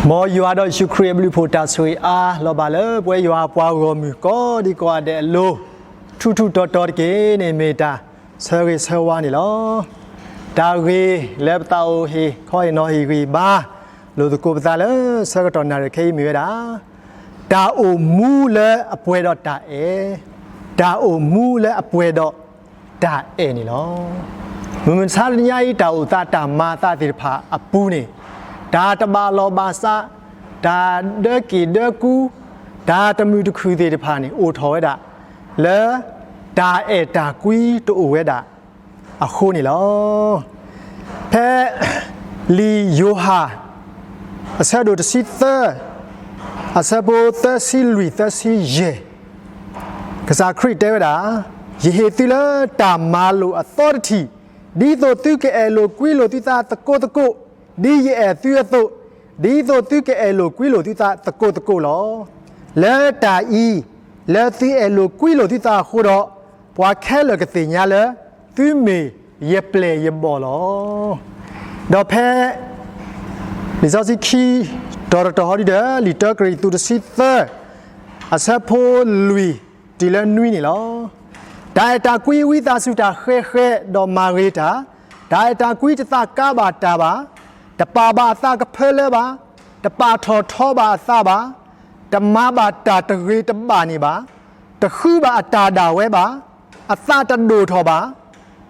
မ်ယွၤဒီးယ့ၣ်ၡူးခရံာ်အဘျုးအဖှိၣ်တၢ်ဆိၣ်ဂ့ၤအါလီၤဘၣ်လၢပဝဲယွၤအပှၤဂီၢ်မုၢ်ကိးဒံကိးဂၤဒဲးအလိၤ, ထူးထူးတီၤတီၤတက့ၢ်န့ၣ် မ့ၢ်တၢ်ဆၢဂ့ၤဆၢဝါန့ၣ်လီၤ. တၢ်ဂ့ၢ်လၢပသးအိၣ်ဟ့ၣ်ခီဟ့ၣ်နီၤဟ့ၣ်ဂံၢ်ဘါ လိာ်သကိးပသးလၢဆၢကတီၢ်နၣ်ရံၣ်ခဲအံၤမ့ၢ်ဝဲဒၣ် တၢ်အိၣ်မူလၢအပှဲၤဒီးတၢ်အဲၣ်, တၢ်အိၣ်မူလၢအပှဲၤဒီးတၢ်အဲၣ်န့ၣ်လီၤ. မုၢ်မဆါတနံၤညါအံၤ တၢ်အိၣ်သးတၢ်မၤသးသ့ၣ်တဖၣ်အပူၤန့ၣ်, တၢ်တဘၣ်လီၢ်ဘၣ်စး, တၢ်ဒၢက့ၣ်ဒၢကူ, တၢ်တမုာ်တခုၣ်သ့ၣ်တဖၣ်န့ၣ် အိၣ်ထီၣ်ဝဲဒၣ် လၢတၢ်အဲၣ်တၢ်ကွံတအိၣ်ဝဲဒၣ် အဃိန့ၣ်လီၤ. ဖဲလံာ်ယိၤဟၣ် အဆၢဒိၣ်တဆံသၢ အဆၢဖိသၢဆံလွံၢ်သၢဆံယဲၢ်, ကစၢ်ခရံာ်တဲဝဲဒၣ်, ယဟ့ၣ်သုလၢတၢ်မၤလိာ်အသီတထံၣ်, ဒ်သိးသုကအဲၣ်လိာ်ကွံလိာ်သုသးသကိးသကိး, ဒ်ယအဲၣ်သုအသိး, ဒ်သိးသုကအဲၣ်လိာ်ကွံလိာ်သုသးသကိးသကိးလီၤ. လၢတၢ်အံၤ, လၢသုအဲၣ်လိာ်ကွံလိာ်သုသးအဃိဒီး, ပှၤခဲလၢာ်ကသ့ၣ်ညါလၢ သုမ့ၢ်ယပျဲၢ်ယဘီၣ်လီၤ. ဒီးဖဲ လံာ်စီဆှံခံ တီၤတတီၤဟီဒ်ဒီး လံာ်တၢကရံၣ်သူးတဆံသၢ အဆၢဖိလွံၢ်တုၤလၢနွံန့ၣ်လီၤ. တၢ်အဲၣ်တၢ်ကွံဝံသးစူၤတၢ်ဃဲးဃဲးဒီးမၤဂ့ၤတၢ်, တၢ်အဲၣ်တၢ်ကွံတသးကါဘၣ်တၢ်ဘၣ်, တပာ်ဘၣ်အသးကဖၢလၢဘၣ်, တပာ်ထီၣ်ထီဘၣ်အသးဘၣ်, တမၤဘၣ်တၢ်တဂ့ၤတဘၣ်န့ၣ်ဘၣ်, တဃုဘၣ်အတၢ်ဒၣ်ဝဲဘၣ်, အသးတဒိၣ်ထီၣ်ဘၣ်,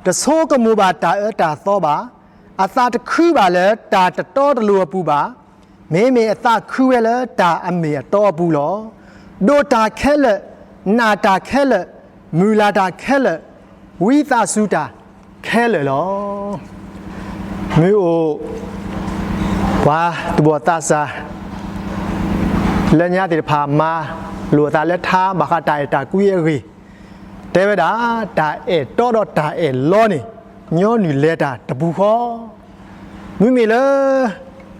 တဆိကမိၣ်ဘၣ်တၢ်အၢတၢ်သီဘၣ်, အသးတခုဘၣ်လၢတၢ်တတီတလိၤအပူၤဘၣ်, မ့မ့ၢ်အသးခုဝဲလၢတၢ်အမ့ၢ်အတီအပူၤလီၤ. ဒိးတၢ်ခဲလၢာ်, နာ်တၢ်ခဲလၢာ်, မုၢ်လၢ်တၢ်ခဲလၢာ်, ဝံသးစူၤတၢ်ခဲလၢာ်လီၤ. မ့ၢ်အိၣ် ပှၤသူၣ်ဘီၣ်သးစၢ် လၢညါသ့ၣ်တဖၣ်မၤလိာ်အသးလၢထါဘၣ်ဃးတၢ်အဲၣ်တၢ်ကွံအဂ့ၢ်, တဲဝဲဒၣ် တၢ်အဲၣ်တီဒီးတၢ်အဲၣ်လီန့ၣ် ညီနုၢ်လဲၤတၢ်တပူၤဃီ. မ့မ့ၢ်လၢ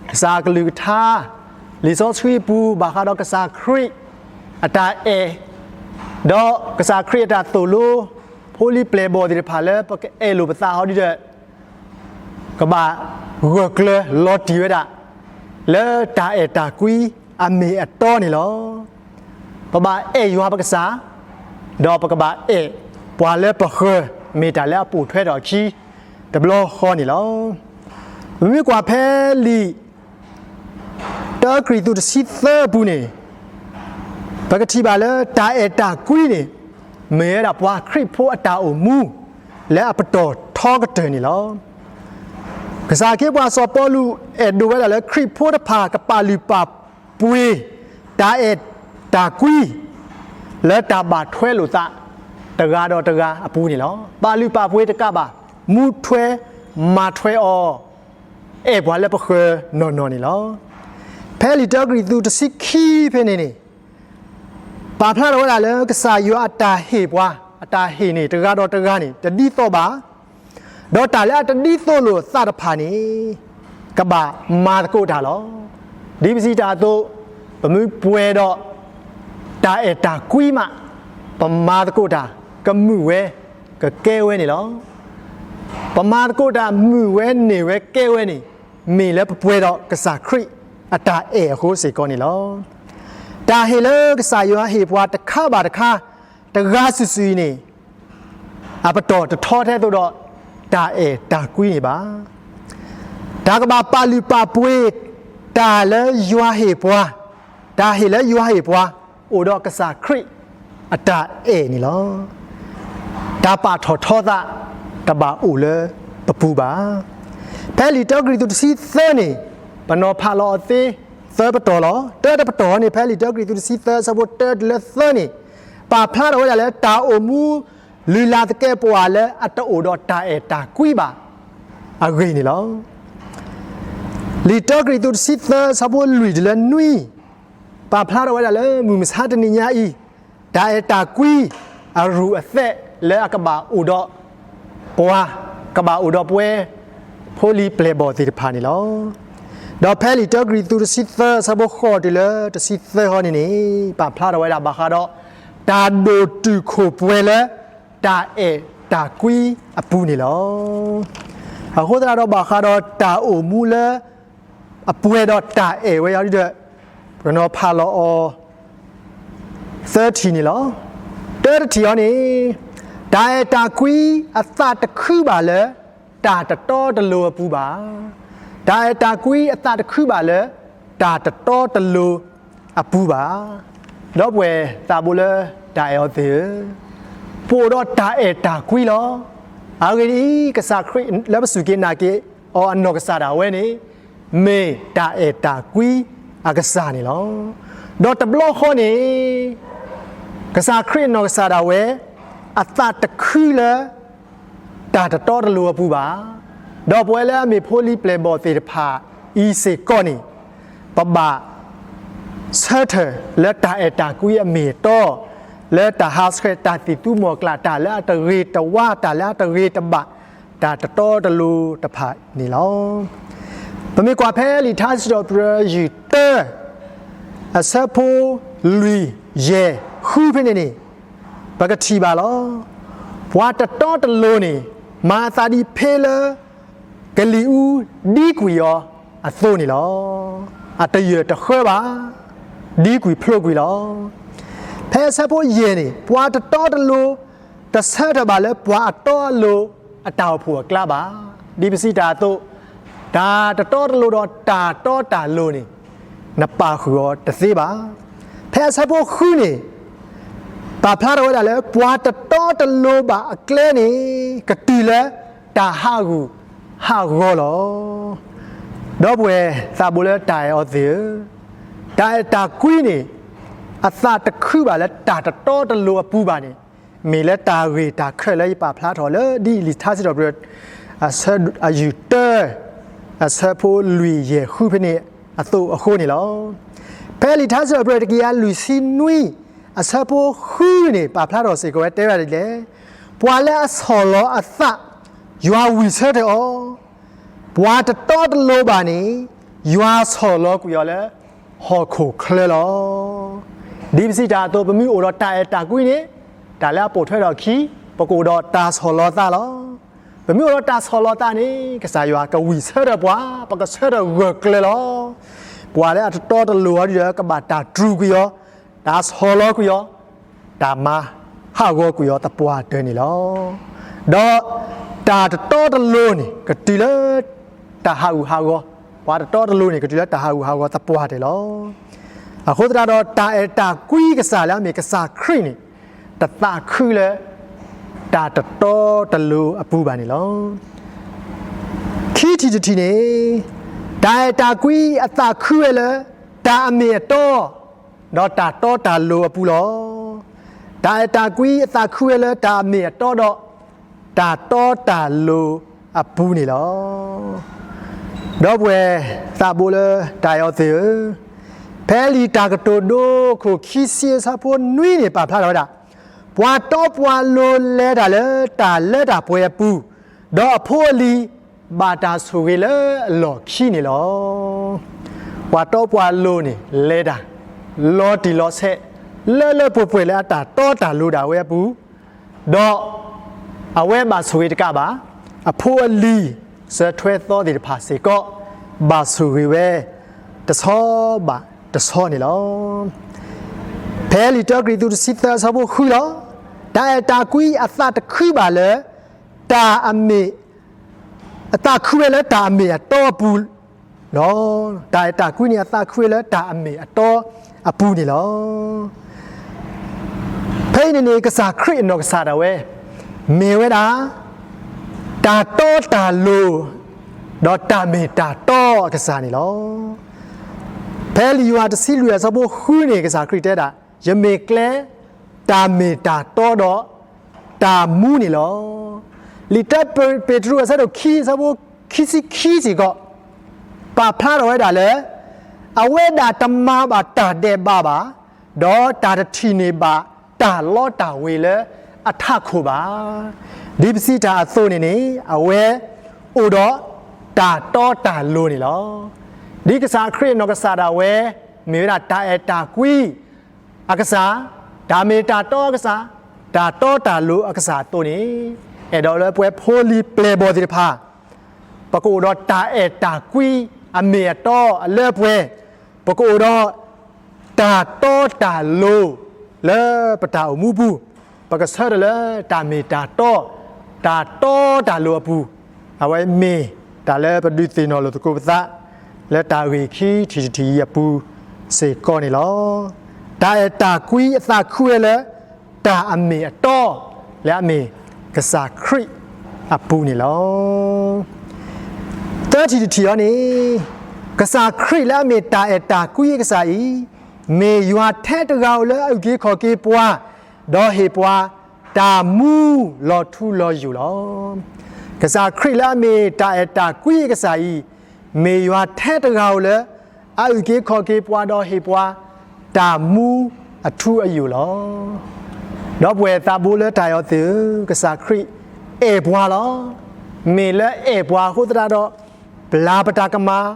ကစၢ်ကလုၢ်ကထါ လံာ်စီဆှံအပူၤ ဘၣ်ဃးဒီးကစၢ်ခရံာ် အတၢ်အဲၣ် ဒီးကစၢ်ခရံာ်အတၢ်သိၣ်လိ ဖိလံၤပျဲၢ်ဘီၣ်သ့ၣ်တဖၣ်လၢပကအဲၣ်လိာ်ပသးဟီဒ်ဒီး ကဘၣ်ဂၢၢ်ကျၢၤလီၤတံၢ်ဝဲဒၣ် လၢတၢ်အဲၣ်တၢ်ကွံအမ့ၢ်အတီန့ၣ်လီၤ. ပဘၣ်အဲၣ်ယွၤပကစၢ်, ဒီးပကဘၣ်အဲၣ်ပှၤလၢပဃၢၤ မ့ၢ်တၢ်လၢအပိာ်ထွဲထီၣ်အခံ တဘျီဃီန့ၣ်လီၤ. ပမ့ၢ်ကွၢ်ဖဲလံာ် တၢကရံၣ်သူးတဆံသၢအပူၤန့ၣ် ပကထံၣ်ဘၣ်လၢတၢ်အဲၣ်တၢ်ကွံန့ၣ် မ့ၢ်ဝဲဒၣ်ပှၤခရံာ်ဖိအတၢ်အိၣ်မူ လၢအပတီၢ်ထီကတၢၢ်န့ၣ်လီၤ. ကစၢ်ခ့ပှၤစီၤပီလူး အဲၣ်ဒိးဝဲဒၣ်လၢခရံာ်ဖိတဖၣ်ကပာ်လုၢ်ပာ်ပှ့ၤ တၢ်အဲၣ်တၢ်ကွံ လၢတၢ်ဘၣ်ထွဲလိာ်သး တဂၤဒီးတဂၤအပူၤန့ၣ်လီၤ. ပာ်လုၢ်ပာ်ပှ့ၤတကးဘၣ် မူထွဲမၤထွဲအီၤ အဲၣ်ပှၤလၢပဃၢၤနီၢ်နီၢ်န့ၣ်လီၤ. ဖဲလံာ်တၢကရံၣ်သူးတဆံခံဖဲန့ၣ်န့ၣ် ပာ်ဖျါထီၣ်ဝဲဒၣ်လၢကစၢ်ယွၤအတၢ်ဟ့ၣ်ပှၤ, အတၢ်ဟ့ၣ်န့ၣ် တဂၤဒီးတဂၤန့ၣ် တဒ်သိးဘၣ်, ဒီးတၢ်လၢအတဒ်သိးလိာ်အသးတဖၣ်န့ၣ် ကဘၣ်မၤသကိးတၢ်လီၤ. ဒ်ပစံးတၢ်အသိး, ပမ့ၢ်ပှဲၤဒီးတၢ်အဲၣ်တၢ်ကွံမး, ပမၤသကိးတၢ်ကမုာ်ဝဲကကဲဝဲန့ၣ်လီၤ. ပမၤသကိးတၢ်မုာ်ဝဲန့ၢ်ဝဲကဲဝဲန့ၣ် မ့ၢ်လၢပပှဲၤဒီးကစၢ်ခရံာ်အတၢ်အဲၣ်အဃိစ့ၢ်ကီးန့ၣ်လီၤ. တၢ်ဟ့ၣ်လၢကစၢ်ယွၤဟ့ၣ်ပှၤတခါဘၣ်တခါ, တဂၤစုာ်စုာ်အံၤန့ၣ် အပတီၢ်တထီထဲသိးဒီး တၢ်အဲၣ်တၢ်ကွံန့ၣ်ဘၣ်. တၢ်ကဘၣ်ပာ်လုၢ်ပာ်ပှ့ၤ တၢ်လၢယွၤဟ့ၣ်ပှၤ, တၢ်ဟ့ၣ်လၢယွၤဟ့ၣ်ပှၤ အိၣ်ဒီးကစၢ်ခရံာ်အတၢ်အဲၣ်န့ၣ်လီၤ. တၢ်ပာ်ထီၣ်ထီသး တဘၣ်အိၣ်လၢပပူၤဘၣ်. ဖဲလံာ်တၢကရံၣ်သူးတဆံသၢန့ၣ် ပနီၤဖးလီၤအီၤသ့သၢပတီၢ်လီၤ. တၢတပတီၢ်န့ၣ် ဖဲလံာ်တၢကရံၣ်သူးတဆံသၢ အဆၢဖိတၢတုၤလၢသၢန့ၣ် ပာ်ဖျါထီၣ်ဝဲဒၣ်လၢတၢ်အိၣ်မူလုၢ်လၢ်သကဲးပဝးလၢအတအိၣ်ဒီးတၢ်အဲၣ်တၢ်ကွံဘၣ်အဂ့ၢ်န့ၣ်လီၤ. လံာ်တၢကရံၣ်သူးတဆံသၢ အဆၢဖိလွံၢ်တုၤလၢနွံ ပာ်ဖျါထီၣ်ဝဲဒၣ်လၢမုၢ်မဆါတနံၤညါအံၤ တၢ်အဲၣ်တၢ်ကွံအရူၢ်အသဲးလၢအကဘၣ်အိၣ်ဒီးပှၤ, ကဘၣ်အိၣ်ဒီးပဝဲ ဖိလံၤပျဲၢ်ဘီၣ်သ့ၣ်တဖၣ်န့ၣ်လီၤ. ဒီးဖဲလံာ်တၢကရံၣ်သူးတဆံသၢ အဆၢဖိဃိးတုၤလၢတဆံသၢဟီန့ၣ်န့ၣ် ပာ်ဖျါထီၣ်ဝဲဒၣ်ဘၣ်ဃးဒီး တၢ်ဒိၣ်တုာ်ခိၣ်ပှဲၤလၢ တၢ်အဲၣ်တၢ်ကွံအပူၤန့ၣ်လီၤ. အဃိသတးဒီးဘၣ်ဃးဒီးတၢ်အိၣ်မူလၢ အပှဲၤဒီးတၢ်အဲၣ်ဝဲအံၤဒီး ပနီၤဖးလီၤအီၤ သၢထံၣ်န့ၣ်လီၤ. တၢတထံၣ်အံၤန့ၣ်, တၢ်အဲၣ်တၢ်ကွံအသးတခုဘၣ်လၢ တၢ်တတီတလိၤအပူၤဘၣ်. တၢ်အဲၣ်တၢ်ကွံအသးတခုဘၣ်လၢ တၢ်တတီတလိၤအပူၤဘၣ်. ဒီပုၢ်ဝဲၢ်သးဘိလၢတၢ်အဲၣ်အီၤသ့ၣ်ဧၢ, ပအိၣ်ဒီးတၢ်အဲၣ်တၢ်ကွံလီၤ. အဂ့ၢ်ဒ်အံၤ, ကစၢ်ခရံာ်လၢပစူၢ်က့ၤနာ်က့ၤအီၤအနီၢ်ကစၢ်ဒၣ်ဝဲန့ၣ် မ့ၢ်တၢ်အဲၣ်တၢ်ကွံအကစၢ်န့ၣ်လီၤ. ဒီးတဘျီဃီန့ၣ် ကစၢ်ခရံာ်အနီၢ်ကစၢ်ဒၣ်ဝဲ အသးတခုလၢ တၢ်တတီတလိၤအပူၤဘၣ်. ဒီးပဝဲလၢအမ့ၢ်ဖိလံၤပျဲၢ်ဘီၣ်သ့ၣ်တဖၣ်အံၤစ့ၢ်ကီးန့ၣ်, ပဘၣ်ဆၢထၢၣ်လၢတၢ်အဲၣ်တၢ်ကွံအမ့ၢ်အတီ, လၢတၢ်ဟးဆှဲးတၢ်သံၣ်သူမီၢ်ကျၢ် တၢ်လၢအတဂ့ၤတဝါ တၢ်လၢအတဂ့ၤတဘၣ် တၢ်တတီတလိၤတဖၣ်န့ၣ်လီၤ. ပမ့ၢ်ကွၢ်ဖဲလံာ်ထါစံးထီၣ်ပတြၢၤယုၢ်တၢ အဆၢဖိလွံၢ်ယဲၢ်ဃုဖဲန့ၣ်န့ၣ်, ပကထံၣ်ဘၣ်လီၤ. ပှၤတတီတလိၤန့ၣ် မၤအသးဒ်ဖဲလၢ ကလံၤအူဒံကွံာ်အီၤအသိးန့ၣ်လီၤ. အတယၢၢ်တဃၢဘၣ်, ဒံကွံာ်ဖျိးကွံာ်လီၤ. ဖဲအဆၢဖိယဲၢ်န့ၣ်, ပှၤတတီတလိၤ တဆၢထၢၣ်ဘၣ်လၢပှၤအတီအလိၤအတၢ်အိၣ်ဖှိၣ်အကျါဘၣ်. ဒ်ပစံးတၢ်အသိး, တၢ်တတီတလိၤဒီးတၢ်တီတၢ်လိၤန့ၣ် နပာ်ဃုာ်အီၤတသ့ဘၣ်. ဖဲအဆၢဖိဃုန့ၣ် ပာ်ဖျါထီၣ်ဝဲဒၣ်လၢ ပှၤတတီတလိၤဘၣ်အကျဲန့ၣ် ကတုၤလၢတၢ်ဟးဂူာ်ဟးဂီၤလီၤ. ဒီပုၢ်ဝဲၢ်သးဘိလၢတၢ်အဲၣ်အီၤသ့ၣ်ဧၢ, တၢ်အဲၣ်တၢ်ကွံန့ၣ် အသးတခုဘၣ်လၢတၢ်တတီတလိၤအပူၤဘၣ်န့ၣ်, မ့ၢ်လၢတၢ်ဂ့ၢ်တၢ်ခၢၣ်လၢယပာ်ဖျါထီၣ်လၢဒ်လံာ်ထါစံးထီၣ်ပတြၢၤ အဆၢ အယုၢ်တၢ အဆၢဖိလွံၢ်ယဲၢ်ဃုဖဲန့ၣ်အသိးအဃိန့ၣ်လီၤ. ဖဲလံာ်ထါစံးထီၣ်ပတြၢၤတကယၤလွံၢ်ဆံနွံ အဆၢဖိဃုန့ၣ် ပာ်ဖျါထီၣ်စ့ၢ်ကီးဝဲတဲဝဲဒ်လဲၣ်, ပှၤလၢအဆီၣ်လီၤအသး ယွၤဝံၢ်ဆၢထၢၣ်အီၤ, ပှၤတတီတလိၤဘၣ်န့ၣ် ယွၤဆီၣ်လီၤကွံာ်အီၤလၢဟီၣ်ခိၣ်ချၢလီၤ. ဒ်ပစံးတၢ်အသိး ပမ့ၢ်အိၣ်ဒီးတၢ်အဲၣ်တၢ်ကွံန့ၣ်, တၢ်လၢအပိာ်ထွဲထီၣ်အခံ, ပကအိၣ်ဒီးတၢ်ဆီၣ်လီၤသးလီၤ. ပမ့ၢ်အိၣ်ဒီးတၢ်ဆီၣ်လီၤသးန့ၣ် ကစၢ်ယွၤကဝံၢ်ဆၢထၢၣ်ပှၤ, ပကဆၢထၢၣ်ဂၢၢ်ကျၢၤလီၤ. ပှၤလၢအတတီတလိၤအီၤဒီး ကဘၣ်တၢ်တြူာ်ကွံာ်အီၤ, တၢ်ဆီၣ်လီၤကွံာ်အီၤ, တၢ်မၤဟးဂီၤကွံာ်အီၤသပှၢ်တၢၢ်န့ၣ်လီၤ. ဒီးတၢ်တတီတလိၤန့ၣ် ကတုၤလၢတၢ်ဟးဂူာ်ဟးဂီၤ, ပှၤတတီတလိၤန့ၣ် ကတုၤလၢတၢ်ဟးဂူာ်ဟးဂီၤသပှၢ်တၢၢ်လီၤ. အဃိသတးဒီး တၢ်အဲၣ်တၢ်ကွံကစၢ်လၢအမ့ၢ်ကစၢ်ခရံာ်န့ၣ် တသးခုလၢ တၢ်တတီတလိၤအပူၤဘၣ်န့ၣ်လီၤ. ခံထံၣ်တထံၣ်န့ၣ်, တၢ်အဲၣ်တၢ်ကွံအသးခုဝဲလၢ တၢ်အမ့ၢ်အတီ ဒီးတၢ်တီတၢ်လိၤအပူၤလီၤ. တၢ်အဲၣ်တၢ်ကွံအသးခုဝဲလၢတၢ်အမ့ၢ်အတီဒီး တၢ်တီတၢ်လိၤအပူၤန့ၣ်လီၤ. ဒီပုၢ်ဝဲၢ်သးဘိလၢတၢ်အဲၣ်အီၤသ့ၣ်ဧၢ, ဖဲလံာ်တၢ်ကတိၤဒိခိၣ်ခံဆံအဆၢဖိနွံန့ၣ် ပာ်ဖျါထီၣ်ဝဲဒၣ်, ပှၤတီပှၤလိၤလဲၤတၢ်လၢတၢ်လၢတၢ်ပှဲၤအပူၤ, ဒီးအဖိအလံၤ ဘၣ်တၢ်ဆိၣ်ဂ့ၤလၢအလီၢ်ခံန့ၣ်လီၤ. ပှၤတီပှၤလိၤန့ၣ် လဲၤတၢ် လီၤတံၢ်လီၤဆဲး လၢလၢပှဲၤပှဲၤလၢအတၢ်တီတၢ်လိၤဒၣ်ဝဲအပူၤ, ဒီးအဝဲဘၣ်ဆိၣ်ဂ့ၤတကးဘၣ်, အဖိအလံၤ စၢၤထွဲသီသ့ၣ်တဖၣ်စ့ၢ်ကီး ဘၣ်ဆိၣ်ဂ့ၤဝဲ တဆီဘၣ်တဆီန့ၣ်လီၤ. ဖဲလံာ်တၢကရံၣ်သူးတဆံသၢအဆၢဖိဃုလီၤ. တၢ်အဲၣ်တၢ်ကွံအသးတခုဘၣ်လၢ တၢ်အမ့ၢ် အသးခုဝဲလၢတၢ်အမ့ၢ်အတီအပူၤလီၤ. တၢ်အဲၣ်တၢ်ကွံန့ၣ် အသးခုဝဲလၢတၢ်အမ့ၢ်အတီအပူၤန့ၣ်လီၤ. ဖဲအံၤန့ၣ်န့ၣ် ကစၢ်ခရံာ်အနီၢ်ကစၢ်ဒၣ်ဝဲ မ့ၢ်ဝဲဒၣ် တၢ်တီတၢ်လိၤ ဒီးတၢ်မ့ၢ်တၢ်တီအကစၢ်န့ၣ်လီၤ. ဖဲလံာ်ယိၤဟၣ်တဆံလွံၢ်အဆၢဖိဃုန့ၣ် ကစၢ်ခရံာ်တဲဒၣ်, ယမ့ၢ်ကျဲ, တၢ်မ့ၢ်တၢ်တီဒီး တၢ်မူန့ၣ်လီၤ. လံာ်တၢပ့းတရူးအဆၢဒိၣ်ခံ အဆၢဖိခံဆံခံစ့ၢ်ကီး ပာ်ဖျါထီၣ်ဝဲဒၣ်လၢ အဝဲဒၣ်တမၤဘၣ်တၢ်ဒဲးဘးဘၣ်, ဒီးတၢ်တထံၣ်န့ၢ်ဘၣ်တၢ်လီတၢ်ဝ့ၤလၢအထးခိၣ်ဘၣ်. ဒ်ပစံးတၢ်အသိးန့ၣ်န့ၣ် အဝဲအိၣ်ဒီးတၢ်တီတၢ်လိၤန့ၣ်လီၤ. ဒ်ကစၢ်ခရံာ်အနီၢ်ကစၢ်ဒၣ်ဝဲ မ့ၢ်ဝဲဒၣ်တၢ်အဲၣ်တၢ်ကွံ အကစၢ်, တၢ်မ့ၢ်တၢ်တီအကစၢ်, တၢ်တီတၢ်လိၤအကစၢ်အသိးန့ၣ်, အဲၣ်ဒိးလၢပဝဲဖိလံၤပျဲၢ်ဘီၣ်သ့ၣ်တဖၣ် ပကအိၣ်ဒီးတၢ်အဲၣ်တၢ်ကွံ အမ့ၢ်အတီအလၢအပှဲၤ, ပကအိၣ်ဒီး တၢ်တီတၢ်လိၤလၢပတၢ်အိၣ်မူပူၤ, ပကဆၢထၢၣ်လၢတၢ်မ့ၢ်တၢ်တီ, တၢ်တီတၢ်လိၤအပူၤ, အဝဲမ့ၢ်တၢ်လၢပဒုးသ့ၣ်နီၣ်လိာ်သကိးပသး လၢတၢ်ဂ့ၢ်ခံထံၣ်တထံၣ်အံၤအပူၤစ့ၢ်ကီးန့ၣ်လီၤ. တၢ်အဲၣ်တၢ်ကွံအသးခုဝဲလၢ တၢ်အမ့ၢ်အတီ လၢအမ့ၢ်ကစၢ်ခရံာ်အပူၤန့ၣ်လီၤ. သၢထံၣ်တထံၣ်အံၤန့ၣ်, ကစၢ်ခရံာ်လၢအမ့ၢ်တၢ်အဲၣ်တၢ်ကွံအကစၢ်အံၤ, မ့ၢ်ယွၤထဲတဂၤဧိၤလၢအအုၣ်က့ၤခီၣ်က့ၤပှၤ, ဒီးဟ့ၣ်ပှၤတၢ်မူလီၤထူလီၤယိာ်လီၤ. ကစၢ်ခရံာ်လၢအမ့ၢ်တၢ်အဲၣ်တၢ်ကွံအကစၢ်အံၤ, မ့ၢ်ယွၤထဲတဂၤဧိၤလၢ အအုၣ်က့ၤခီၣ်က့ၤပှၤဒီးဟ့ၣ်ပှၤ တၢ်မူအထူအယိာ်လီၤ. ဒီပုၢ်ဝဲၢ်သးဘိလၢတၢ်အဲၣ်အီၤသ့ၣ်ဧၢ, ကစၢ်ခရံာ်အဲၣ်ပှၤလီၤ. မ့ၢ်လၢအဲၣ်ပှၤအဃိသတးဒီး, ပျၢ်ပတၢ်ကမၣ်,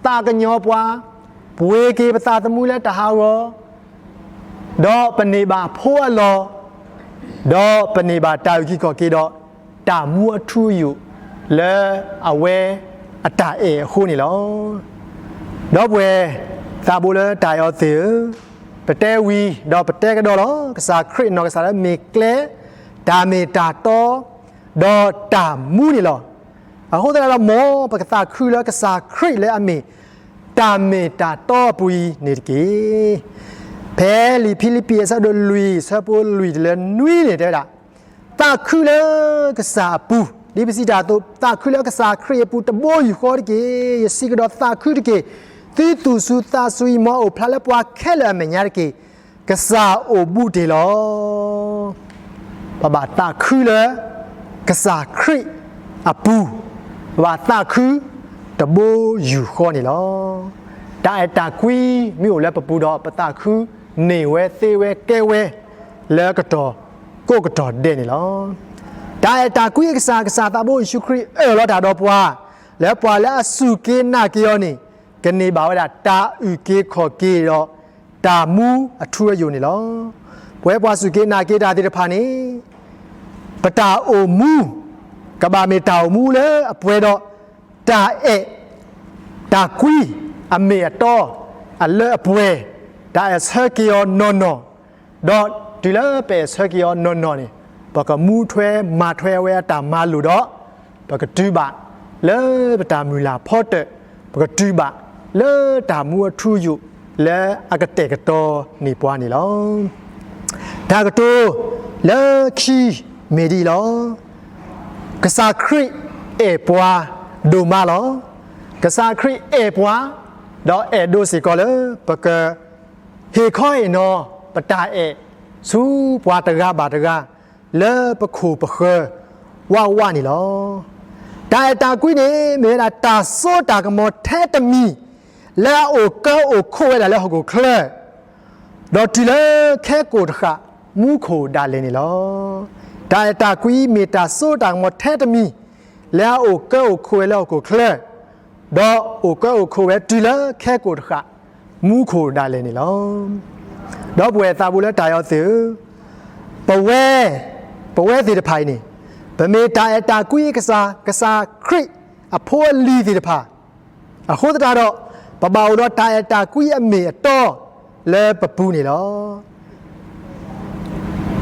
သးကညီၤပှၤ, ပှ့ၤက့ၤပသးသမူလၢတၢ်ဟးဂီၤ, ဒီးပန့ၢ်ဘၣ်အဖိအလီၢ်, ဒီးပန့ၢ်ဘၣ်တၢ်အုၣ်က့ၤခီၣ်က့ၤဒီး တၢ်မူအထူအယိာ်လၢအဝဲအတၢ်အဲၣ်အဃိန့ၣ်လီၤ. ဒီပုၢ်ဝဲၢ်သးဘိလၢတၢ်အဲၣ်အီၤသ့ၣ်ဧၢ, ပတဲဝံၤဒီးပတဲကဒီးလီၤ. ကစၢ်ခရံာ်အနီၢ်ကစၢ်လၢမ့ၢ်ကျဲ, တၢ်မ့ၢ်တၢ်တီ, ဒီးတၢ်မူန့ၣ်လီၤ. အဃိသတးဒီး မ်ပကသးခုလၢကစၢ်ခရံာ်လၢအမ့ၢ် တၢ်မ့ၢ်တၢ်တီအပူၤအံၤန့ၣ်တက့ၢ်. ဖဲလံာ်ဖံလံးပံးအဆၢဒိၣ်လွံၢ် အဆၢဖိလွံၢ်တုၤလၢနွံန့ၣ် တဲဝဲဒၣ်, သးခုလၢကစၢ်အပူၤ, ဒ်ပစံးတၢ်အသိး, သးခုလၢကစၢ်ခရံာ်အပူၤတဘိယူၢ်ဃီတက့ၢ်. ယစံးကဒီးသးခုတက့ၢ်. သုသူၣ်စူၤသးစူၤအံၤ မ်အအိၣ်ဖျါလၢပှၤခဲလၢာ်အမဲာ်ညါတက့ၢ်. ကစၢ်အိၣ်ဘူးတ့ၢ်လီၤ. ပဘၣ်သးခုလၢကစၢ်ခရံာ်အပူၤ, ပဘၣ်သးခုတဘိယူၢ်ဃီန့ၣ်လီၤ. တၢ်အဲၣ်တၢ်ကွံမ့ၢ်အိၣ်လၢပပူၤဒီး ပသးခုန့ၢ်ဝဲသ့ဝဲကဲဝဲလၢကတီၢ်ကိးကတီၢ်ဒဲးန့ၣ်လီၤ. တၢ်အဲၣ်တၢ်ကွံအကစၢ်, ကစၢ်သးဘိယ့ၣ်ၡူးခရံာ်အၢၣ်လီၤတၢ်ဒီးပှၤ, လၢပှၤလၢအစူၢ်က့ၤနာ်က့ၤအီၤန့ၣ် ကန့ၢ်ဘၣ်ဝဲဒၣ်တၢ်အုၣ်က့ၤခီၣ်က့ၤဒီး တၢ်မူအထူအယိာ်န့ၣ်လီၤ. ပဝဲပှၤစူၢ်က့ၤနာ်က့ၤတၢ်သ့ၣ်တဖၣ်န့ၣ် ပတၢ်အိၣ်မူ ကဘၣ်မ့ၢ်တၢ်အိၣ်မူလၢအပှဲၤဒီး တၢ်အဲၣ် တၢ်ကွံ အမ့ၢ်အတီ အလၢအပှဲၤ, တၢ်အဲၣ်ဆၢက့ၤအီၤနီၢ်နီၢ်, ဒီးတုၤလၢပအဲၣ်ဆၢက့ၤအီၤနီၢ်နီၢ်န့ၣ် ပကမူထွဲမၤထွဲအဝဲအတၢ်မၤလိာ်ဒီး ပကတုၤဘၣ်လၢပတၢ်မုၢ်လၢ်ဖီတၢၣ်, ပကတုၤဘၣ်လၢတၢ်မူအထူအယိာ်လၢအကတဲာ်ကတီၤန့ၢ်ပှၤန့ၣ်လီၤ. တၢ်ကတိၤလၢခံမ့ၢ်ဒ်အံၤလီၤ. ကစၢ်ခရံာ်အဲၣ်ပှၤဒိၣ်မးလီၤ. ကစၢ်ခရံာ်အဲၣ်ပှၤ ဒီးအဲၣ်ဒိးစ့ၢ်ကီးလၢပက ဟ့ၣ်ခီဟ့ၣ်နီၤပတၢ်အဲၣ်ဆူပှၤတဂၤဘၣ်တဂၤ လၢပခိၣ်ပဃၢၤဝးဝးန့ၣ်လီၤ. တၢ်အဲၣ်တၢ်ကွံန့ၣ် မ့ၢ်ဝဲဒၣ်တၢ်စိတၢ်ကမီၤထဲတမံၤ လၢအအိၣ်ကၢအိၣ်ခိးဝဲဒၣ်လၢဟီၣ်ခိၣ်ချၢ ဒီးတုၤလၢခဲကိာ်တဃာ်မူခိၣ်ဒၣ်လဲာ်န့ၣ်လီၤ. တၢ်အဲၣ်တၢ်ကွံမ့ၢ်တၢ်စိတၢ်ကမီၤထဲတမံၤ လၢအအိၣ်ကၢအိၣ်ခိးဝဲလၢဟီၣ်ခိၣ်ချၢ ဒီးအိၣ်ကၢအိၣ်ခိးဝဲတုၤလၢခဲကိာ်တဃာ်မူခိၣ်ဒၣ်လဲာ်န့ၣ်လီၤ. ဒီပုၢ်ဝဲၢ်သးဘိလၢတၢ်အဲၣ်အီၤသ့ၣ်ဧၢ, ပဝဲ, ပဝဲသ့ၣ်တဖၣ်အံၤန့ၣ် ပမ့ၢ်တၢ်အဲၣ်တၢ်ကွံအကစၢ်, ကစၢ်ခရံာ်အဖိအလံၤသ့ၣ်တဖၣ် အဃိသတးဒီး ပဘၣ်အိၣ်ဒီးတၢ်အဲၣ်တၢ်ကွံအမ့ၢ်အတီလၢပပူၤန့ၣ်လီၤ.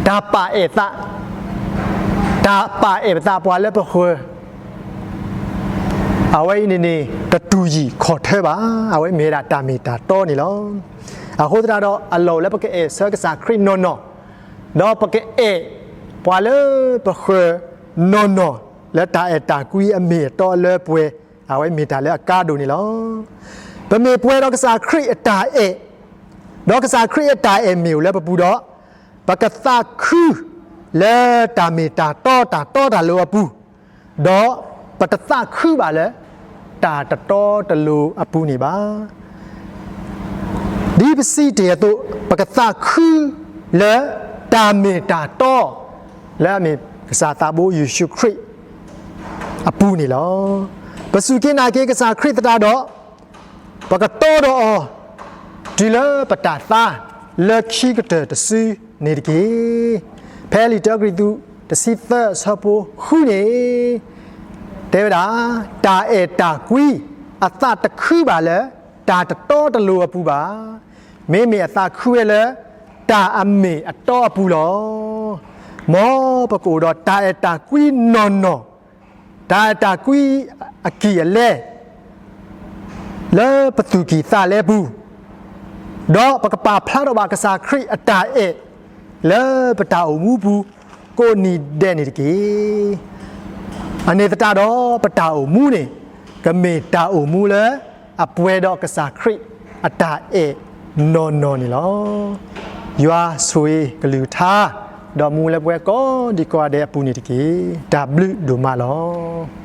တၢ်ပာ်အဲၣ်သး, တၢ်ပာ်အဲၣ်ပသးပှၤလၢပဃၢၤ အဝဲအံၤန့ၣ်န့ၣ် တတူၢ်ယံာ်ခီၣ်ထၢဘၣ်. အဝဲမ့ၢ်ဝဲဒၣ်တၢ်မ့ၢ်တၢ်တီန့ၣ်လီၤ. အဃိသတးဒီး အလီၢ်အိၣ်လၢပကအဲၣ်ဆၢကစၢ်ခရံာ်နီၢ်နီၢ်, ဒီးပကအဲၣ်ပှၤလၢပဃၢၤနီၢ်နီၢ် လၢတၢ်အဲၣ်တၢ်ကွံအမ့ၢ်အတီလၢပှဲၤ, အဝဲမ့ၢ်တၢ်လၢအကါဒိၣ်န့ၣ်လီၤ. ပမ့ၢ်ပှဲၤဒီးကစၢ်ခရံာ်အတၢ်အဲၣ်, ဒီးကစၢ်ခရံာ်အတၢ်အဲၣ်မ့ၢ်အိၣ်လၢပပူၤဒီး, ပကသးခုလၢတၢ်မ့ၢ်တၢ်တီတၢ်တီတၢ်လိၤအပူၤ, ဒီးပတသးခုဘၣ်လၢ တၢ်တတီတလိၤအပူၤန့ၣ်ဘၣ်. ဒ်ပစံးတ့ၢ်အသိး, ပကသးခုလၢတၢ်မ့ၢ်တၢ်တီ လၢအမ့ၢ်ကစၢ်သးဘိယ့ၣ်ၡူးခရံာ်အပူၤန့ၣ်လီၤ. ပစူၢ်က့ၤနာ်က့ၤကစၢ်ခရံာ်သတးဒီး, ပကတီဒီးအီၤ တုၤလၢပတၢ်သါလၢခံကတၢၢ်တစုန့ၣ်တက့ၢ်. ဖဲလံာ်တၢကရံၣ်သူး တဆံသၢ အဆၢဖိဃုန့ၣ် တဲဝဲဒၣ်, တၢ်အဲၣ်တၢ်ကွံ အသးတခုဘၣ်လၢတၢ်တတီတလိၤအပူၤဘၣ်. မ့မ့ၢ်အသးခုဝဲလၢတၢ်အမ့ၢ်အတီအပူၤလီၤ. မ်ပကအိၣ်ဒီးတၢ်အဲၣ်တၢ်ကွံနီၢ်နီၢ်, တၢ်အဲၣ်တၢ်ကွံအကံၢ်အလဲ လၢပသူၣ်ကံၢ်သးလဲပူၤ, ဒီးပကပာ်ဖျါထီၣ်ဘၣ်ကစၢ်ခရံာ်အတၢ်အဲၣ် လၢပတၢ်အိၣ်မူပူၤ ကိးနံၤဒဲးန့ၣ်တက့ၢ်. အန့ၣ်သတးဒီး ပတၢ်အိၣ်မူန့ၣ် ကမ့ၢ်တၢ်အိၣ်မူလၢအပှဲၤဒီးကစၢ်ခရံာ်အတၢ်အဲၣ်နီၢ်နီၢ်န့ၣ်လီၤ. ယွၤဆိၣ်ဂ့ၤကလုၢ်ကထါ ဒီးမူလၢပှဲၤကိးဒံကိးဂၤဒဲးအပူၤန့ၣ်တက့ၢ်. တၢ်ဘျုးဒိၣ်မးလီၤ.